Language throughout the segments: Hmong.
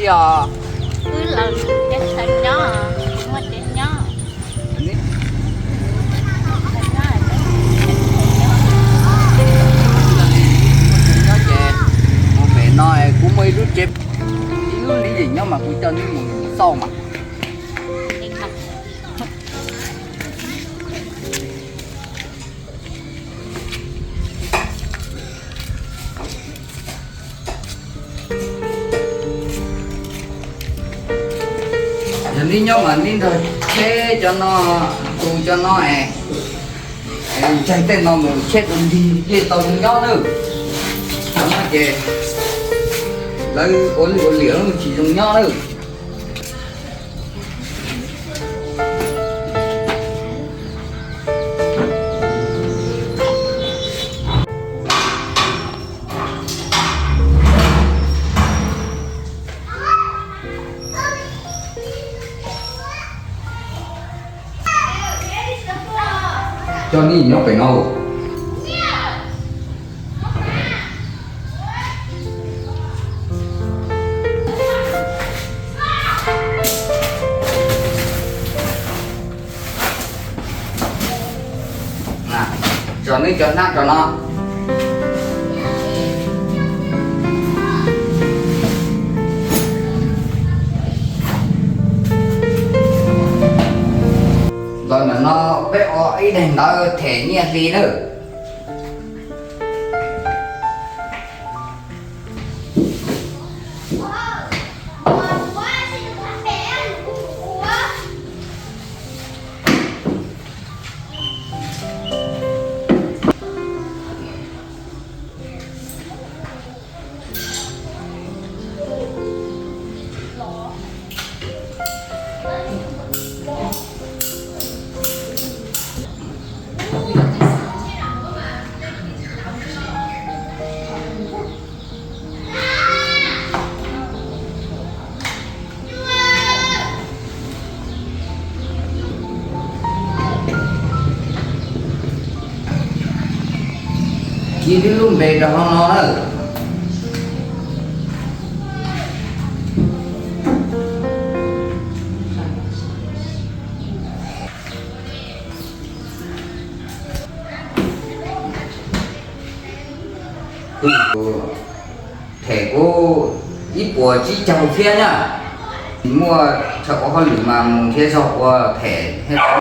Os. Wb los tsev nyob, muaj tsev nyob. Nyob ces mus pem no kuv muaj ib lub tsev, ib lub li nyob mas kuv coj neb mus xauj mas. Yog neb nyob mas neb nrog tsheb cov no, tus cov no es, ntsaig tej no mus tsheb tus nrig thiaj tau zoo nyob nawb. Cov no ces lawv ua lwj ua liam tsis zoo nyob nawb. Coj neb nyob pem no. Tso neb cov hnab rau no. Los ntawm no peb ua ib daim ntawv them nyiaj hli nawb. Kis lub npe rau hauv no na. Them kuv ib puas tsib caug txhiab na. Muaj chaw ua hauj lwm mas mus thiab zog ua them thiab.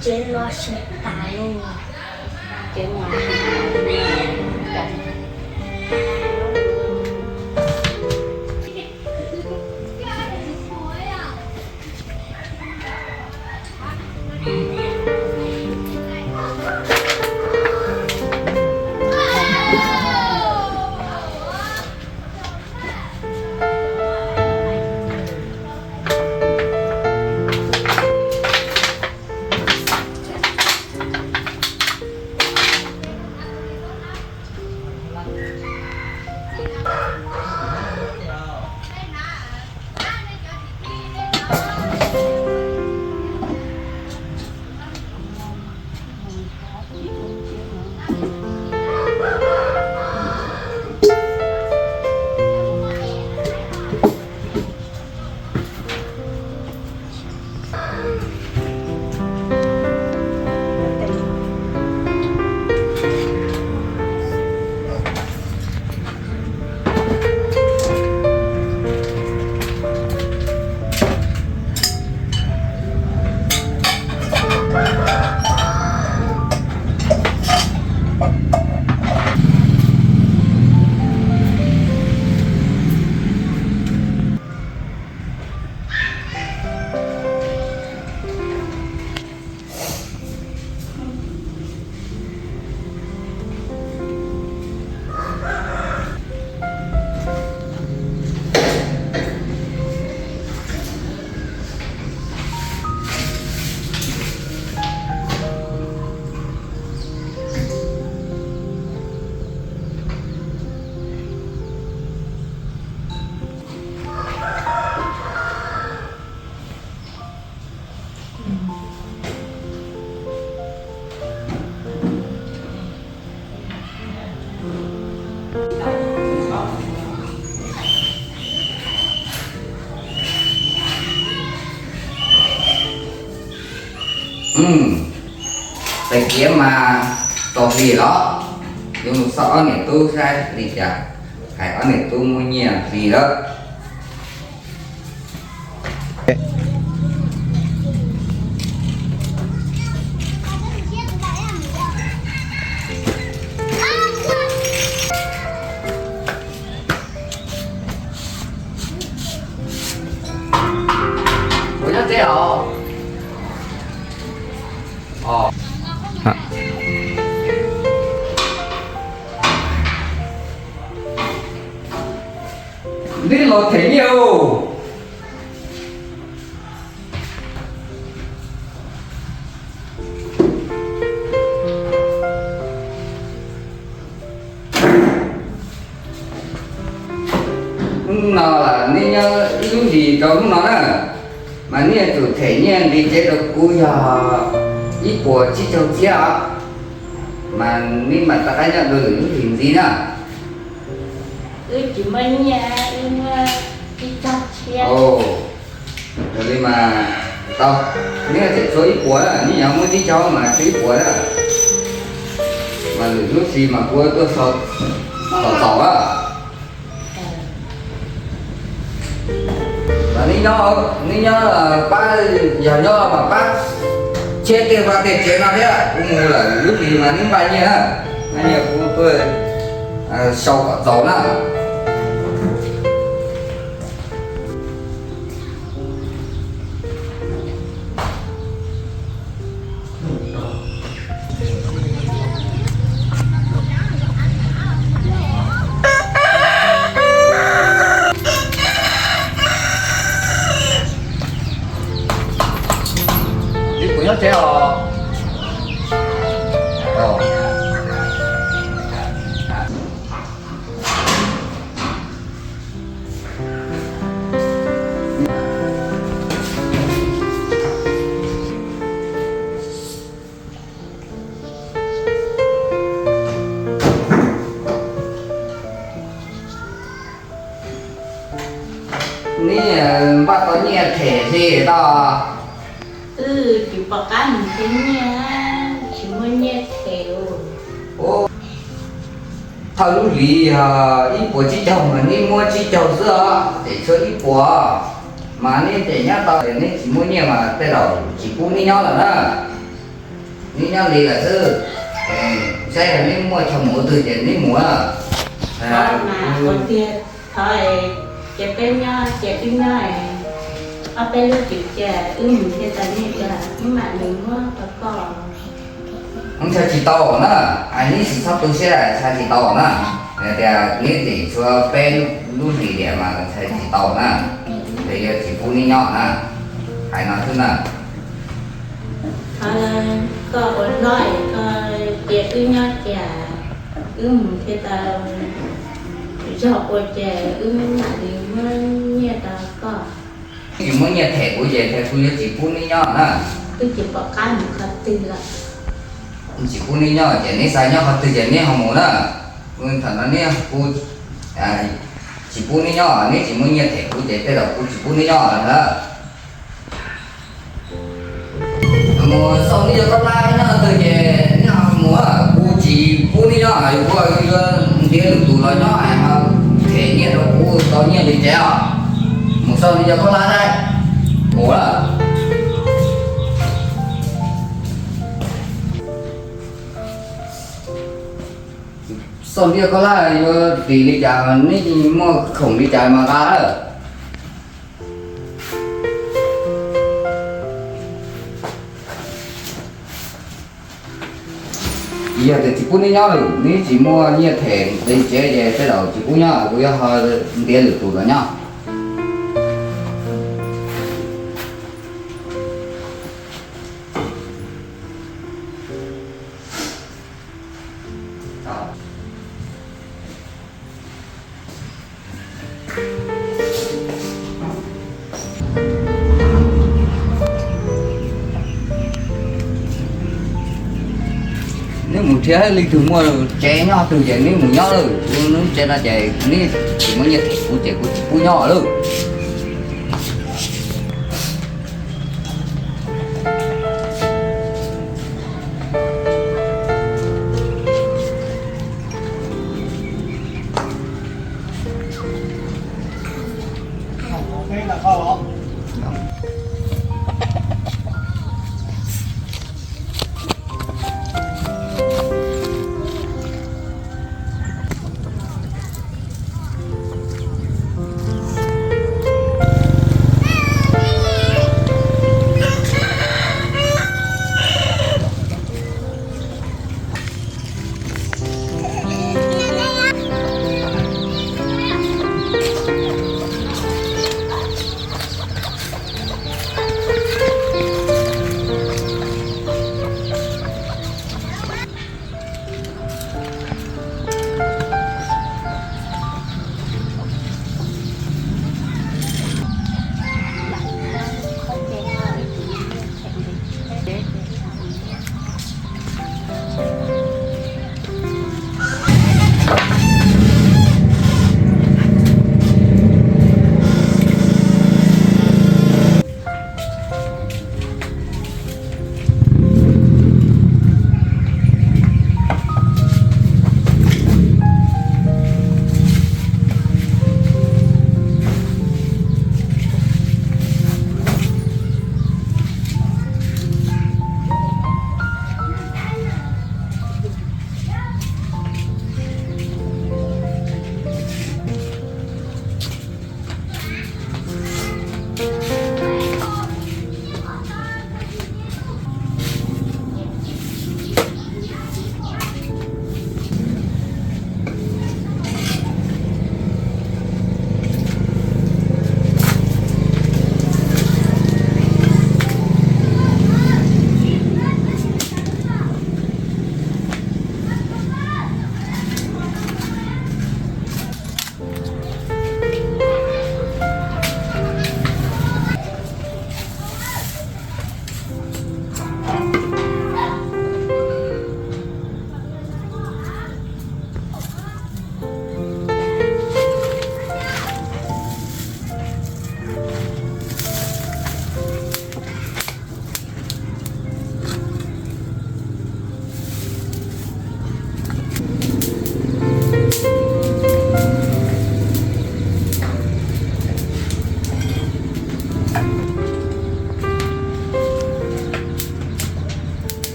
Tsev no siv tas li. Tsev no siv tas li. Tais kiav mas txaus hli los, yuav mus xauj ob niam tub saib li cas, hais ob niam tub muaj nyiaj hli lawm. Kuv nyob tsev os. Neb los them nyiaj os. Hnub no los neb nyob ib lub hlis rau hnub no na, mas neb yuav tsum them nyiaj nqi tsev rau kuv yog ib puas tsib caug txhiab os, mas neb mam rov qab nyob rau lwm lub hlis ntxiv na. Wb tsis muaj nyiaj, wb muab tsib caug txhiab. Yog li mas tau, neb tseem tshuav ib puas na, neb yog muab tsib caug mas tshuav ib puas na, mas lwm lub hlis mas kuv tuaj sau kom txaus na. Mas neb nyob, neb nyob pab, yog nyob mas pab tshiab tej vaj tej tsev no thiab, kuv mus lawm lub hlis mas neb npaj nyiaj na, npaj nyiaj kuv tuaj sau kom txaus na. Kuv nyob tsev os. Neb npaj tau nyiaj them li tau. Wb tsis pom qab mus them nyiaj, tsis muaj nyiaj them. Thawj lub hlis yog ib puas tsib caug mas neb muab tsib caug xwb os, tseem tshuav ib puas, mas neb tseem nyob tau, neb tsis muaj nyiaj mas tej zaum tsis pub neb nyob lawm na. Neb nyob li lawm xwb, saib yog neb muaj chaw mus ua twg ces neb mus. Thov mas ua tiag, thov ces peb nyob ces wb nyob, ob peb lub tswv ces wb mus thiaj tau nyiaj, wb mam li muab rau koj. Ntshai tsis tau na, neb sim txhob tu siab, ntshai tsis tau na. Yog tias neb tseem tshuav peb lub hlis tiag mas ntshai tsis tau na, ces yuav tsis pub neb nyob na. Hais no xwb na. Thov koj ua hlob es koj cia wb nyob cia, wb mus thiaj tau zog ua ces wb mam li muab nyiaj rau koj. Tsis muaj nyiaj them kuv ces kuv yuav tsis pub neb nyob na. Wb tsis pom qab mus qhov twg lawm. Tsis pub neb nyob ces neb xav nyob qhov twg ces neb ho mus na. Thaum no neb, kuv tsis pub neb nyob, neb tsis muaj nyiaj them kuv ces tej zaum kuv tsis pub neb nyob lawm na. Mus xauj neb cov khaub hlab nyob twg ces neb ho mus, kuv tsis pub neb nyob, kuv yuav ntiav lwm tus los nyob es ho them nyiaj rau kuv tau nyiaj li tsev os. Mus xauj neb cov khaub hlab saib. Mus lawm. Xauj neb cov khaub hlab yuav ris li cas, neb muaj khoom li cas mas nqa lawm. Yog tias tsis pub neb nyob lawm, neb tsis muaj nyiaj them li tsev ces tej zaum tsis pub nyob, kuv yuav ho ntiav lwm tus los nyob. Neb mus nrhiav li twg muaj tsev nyob twg ces neb mus nyob lawm, kuv lub tsev no ces neb tsis muaj nyiaj them kuv ces kuv tsis pub nyob lawm.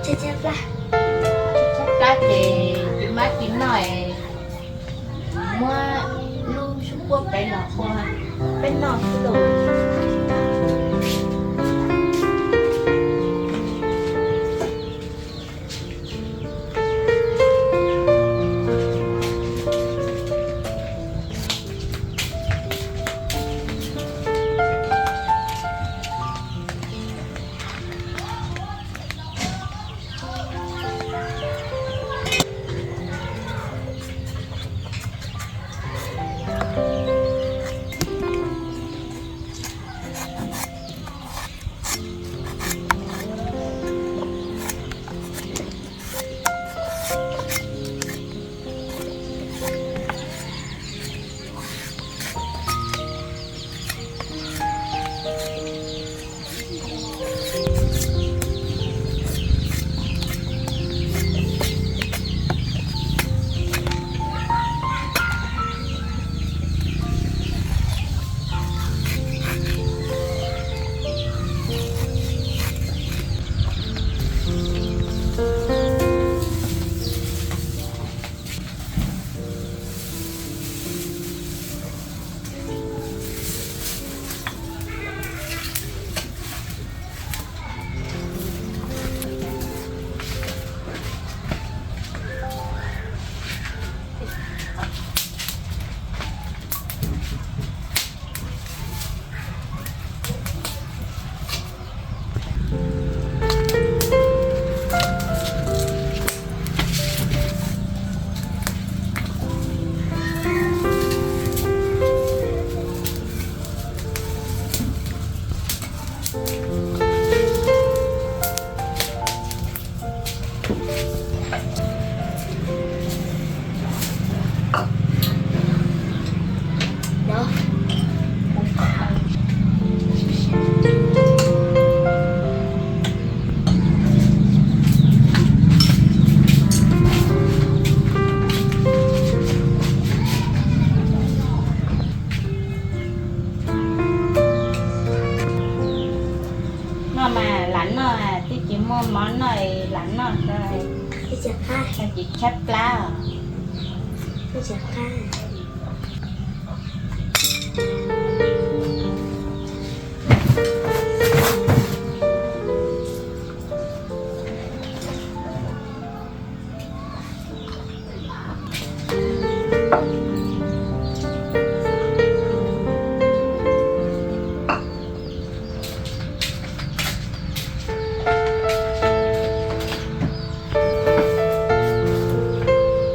Tshaib plab ces tsis mab tsis noj, muab lub xub puab pem los ua peb noj xwb lauj. Noj mas lam noj, twb tsis muaj mov noj lam noj, tsis tshaib plab, tsis tshaib plab.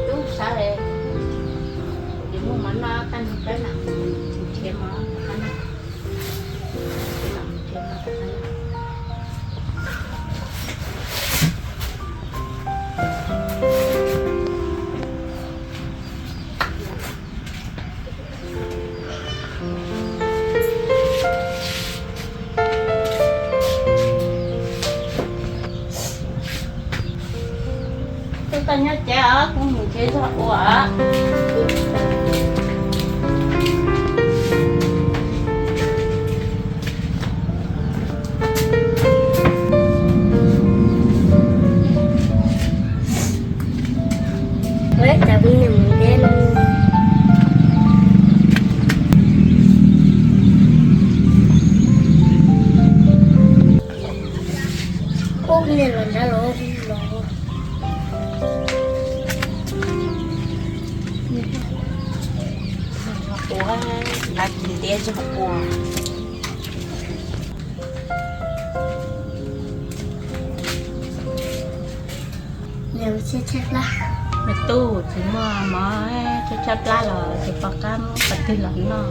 Tub sawv, tsis muaj mov noj, kaj ntug peb mam nrhiav mov noj. Koj nyob tsev os, kuv mus nrhiav zog ua. Ua cov pib nws mus deb no. Ub, niag los nrad los los. Ua, nqa tus ntiav zog ua. Nws tshaib tshaib plab. Me tub, tsis muaj mov tshaib tshaib plab los tsis pom qab muab qhov twg los noj.